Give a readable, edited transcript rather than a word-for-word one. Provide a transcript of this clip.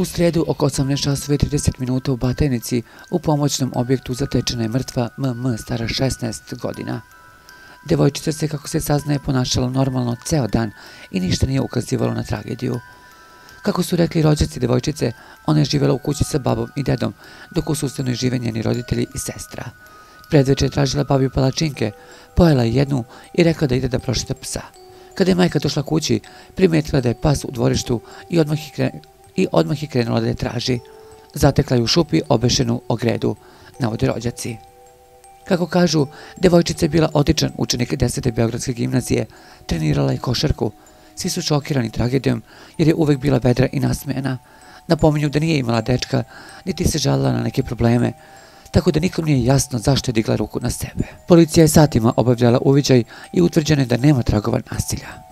U sredu oko 18:30 u Batajnici u pomoćnom objektu zatečena je mrtva MM stara 16 godina. Devojčica se, kako se saznaje, ponašala normalno ceo dan i ništa nije ukazivalo na tragediju. Kako su rekli rođaci devojčice, ona je živjela u kući sa babom i dedom, dok u susednoj žive njeni roditelji i sestra. Predveče je tražila babiju palačinke, pojela je jednu i rekla da ide da prošeta psa. Kada je majka došla kući, primetila da je pas u dvorištu i odmah je krenula da je traži. Zatekla je u šupi obešenu o gredu, navode rođaci. Kako kažu, devojčica je bila odličan učenik 10. Beogradske gimnazije, trenirala je košarku. Svi su šokirani tragedijom jer je uvek bila vedra i nasmejana. Napominju da nije imala dečka, niti se žalila na neke probleme, tako da nikom nije jasno zašto je digla ruku na sebe. Policija je satima obavljala uviđaj i utvrđeno je da nema tragova nasilja.